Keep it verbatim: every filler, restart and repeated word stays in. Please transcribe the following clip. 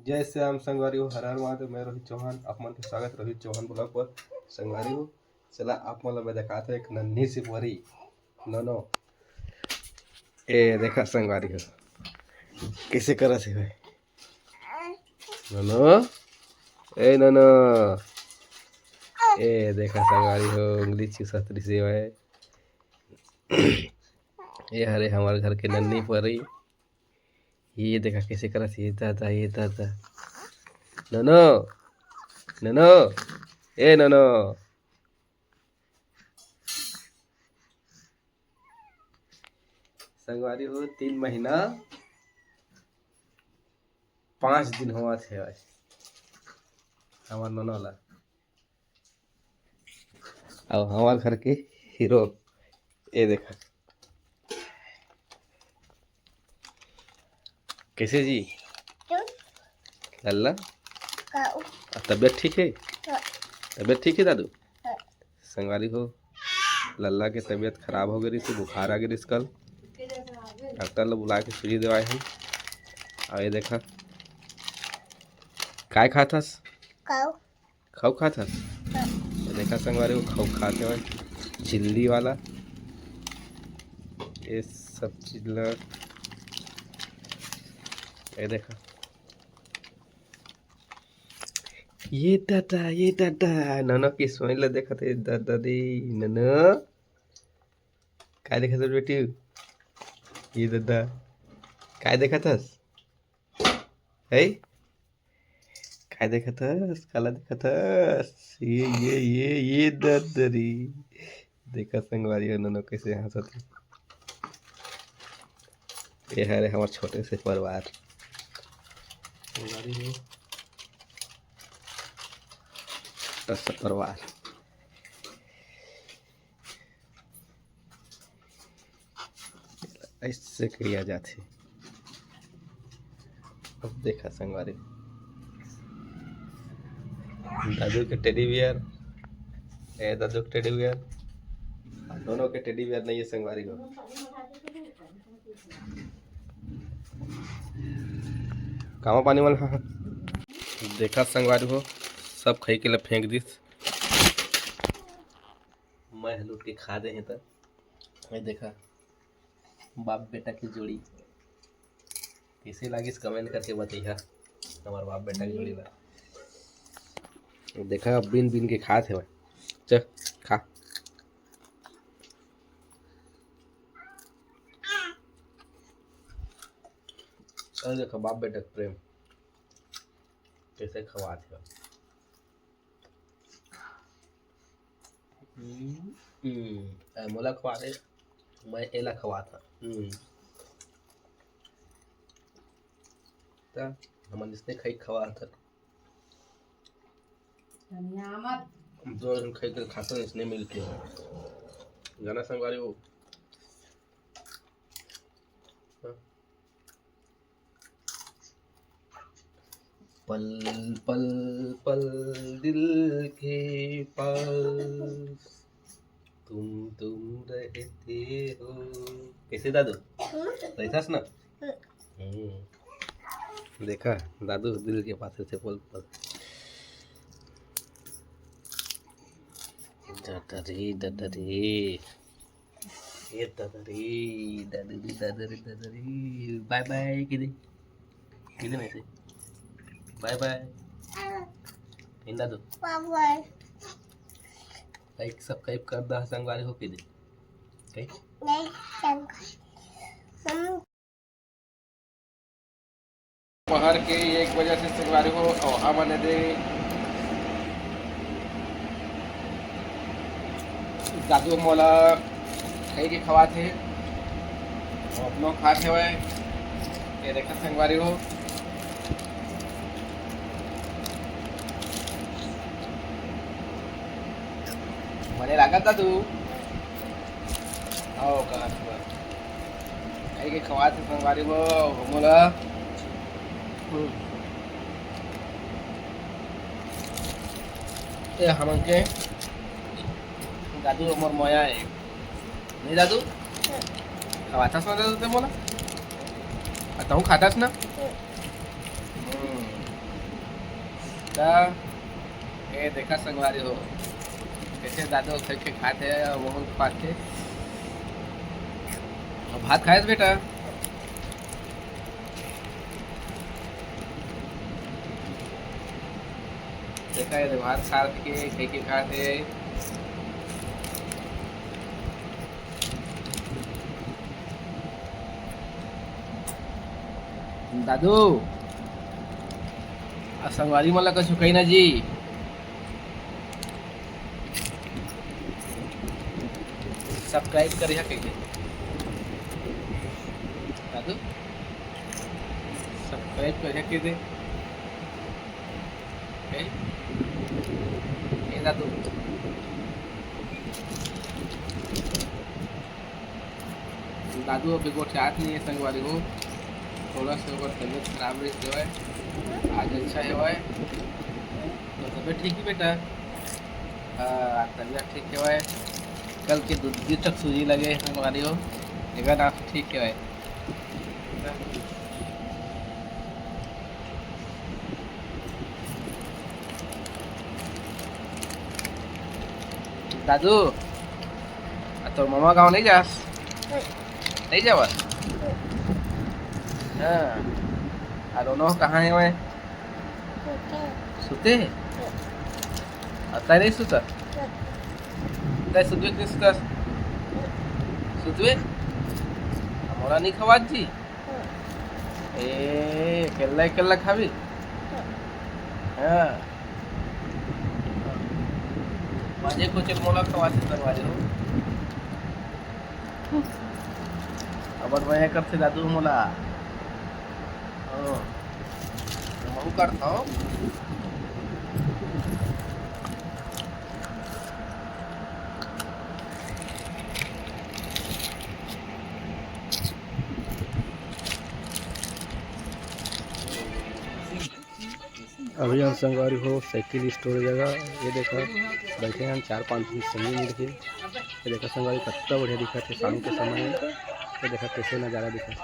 जय श्री राम संगवारी हो, हर हर महादेव। मैं रोहित चौहान, आप मन के स्वागत रोहित चौहान ब्लॉग पर। संगवारी हो, चला आप मन ला मैं देखात हूँ एक नन्ही सी परी, नोनो। ए देखा संगवारी हो, कैसे करत हे भाई नोनो। ए नोनो, ए देखा संगवारी हो, उंगली चूसत रहिसे भाई। ये हरे हमार घर के नन्ही परी। ये देखा कैसे करत हे, ये दादा, ये दादा। नोनो, नोनो, ए नोनो। संगवारी हो, तीन महीना पाँच दिन होवत हे आज हमार नोनो ला। अब हमार घर के हीरो, ये देखा कैसे जी। लल्ला, का? तबीयत ठीक है? हाँ। तबीयत ठीक है दादू? हाँ। संगवारी हो, लल्ला के तबीयत खराब हो गई थी, बुखार आ गई थी कल। डॉक्टर ला बुला के सूजी देवाए हम। और ये देखा, काय खात हस? काऊ। खऊ खात हस? हाँ। ये देखा संगवारी हो, खऊ खात हवय, झिल्ली वाला। ये सब चीज ला, ये देखा। ये दादा, ये दादा, नोनो के सोच ला देखत हे, दादा रे, नोनो। काय देखत हस बेटी? ये दादा, काय देखत हस? है? काय देखत हस? काला देखत हस? ये, ये, ये, ये दादा रे। देखा संगवारी हो, नोनो कैसे हंसत हे। ये हरे हमार छोटे से परिवार। संगवारी हो, छोटा सा परिवार। ऐसे किया जाथे। अब देखा संगवारी, दादू के टेडी बियर, ए दादू के टेडी बियर, नोनो के टेडी बियर नहीं है संगवारी हो। कामा पानी वाला? देखा संगवारी हो, सब खाई के ला फेंक दिस। मैं लूट के खा दे हे त। ये देखा, बाप बेटा की जोड़ी कैसे लागिस, कमेंट करके बतैहा हमार बाप बेटा की जोड़ी ला। देखा, अब बिन बिन के खात हे। चल खा। अरे देखा बाप बेटा के प्रेम कैसे खवात हे। हम्म, हम्म, ए, मोला खवा दे, मैं एला खवात हूँ। हम्म। त हमन जिसने खाई खवात हन। धनिया मत। जो हम खाई के खाते हैं इसने मिलके। गाना संगवारी हो। हाँ। पल पल पल दिल के पास तुम तुम रहते हो। कैसे दादू? हम्म। रहिथस ना? हम्म। हम्म। देखा दादू दिल के पास रहते पल पल। दादा रे, दादा रे। ए दादा रे, दादा रे, दादा रे, दादा रे। बाय बाय कहि दे। कहि दे ना ऐसे। बाय बाय। कहि दे तो। बाय बाय। लाइक सब्सक्राइब कर दा संगवारी हो कहि दे। कहि? नहीं, संगवारी। हम दोपहर के एक बजे से संगवारी हो, अउ हमन दे दादू मोला खाई के खवात हे, अउ अपनो खात हवय। ये देखा संगवारी हो, मने लागत दादू। आओ, कहाँ से बात? खाई के खवात हे संगवारी हो, मोला। हम्म। ये हमन के दादू अउ मोर मया हे। नहीं दादू? खवाथस ना दादू ते मोला? आ, तहूँ खाथस ना? हम्म। त ए देखा संगवारी हो, कइसे दादू खई के खात हे अउ वहू पाथे। अउ भात खाएस बेटा? देखा ये भात खात के खई के खात हे। दादू, आ संगवारी मन ला कछु कही ना जी, subscribe करिहा कहिके। दादू, subscribe करिहा कहिके। ए, ए दादू। दादू अभी गोठियात नहीं है संगवारी हो, थोड़ा सा ओकर तबीयत खराब रही हेवय, आज अच्छा हेवय, तो तबीयत ठीक ही बेटा। हाँ, आज तबीयत ठीक हेवय, कल के दू दिन तक सूजी लगे हे संगवारी हो, एकर आज ठीक हेवय। दादू, आ तोर ममा गाँव नहीं जास? नहीं जावस? हाँ। आ दोनों कहाँ हेवय? सुते हे? आ तैं नहीं सुता? तैं सुतबे कि नहीं सुता? सुतबे? आ मोला नहीं खवात जी? ए, अकेल्ला अकेल्ला खाबे? हाँ। माझे कुछ मोला खवाथे संगवारी हो। अबर मया करथे दादू मोला। हाँ। महू करथव। अभी हम संगवारी हो साइकिल स्टोर जगह, ये देखा बैठे हैं चार पांच झन संगी मिल के। ये देखा संगवारी कत्ता बढ़िया दिखत हे शाम के समय। ये देखा कैसे नजारा दिखत हे।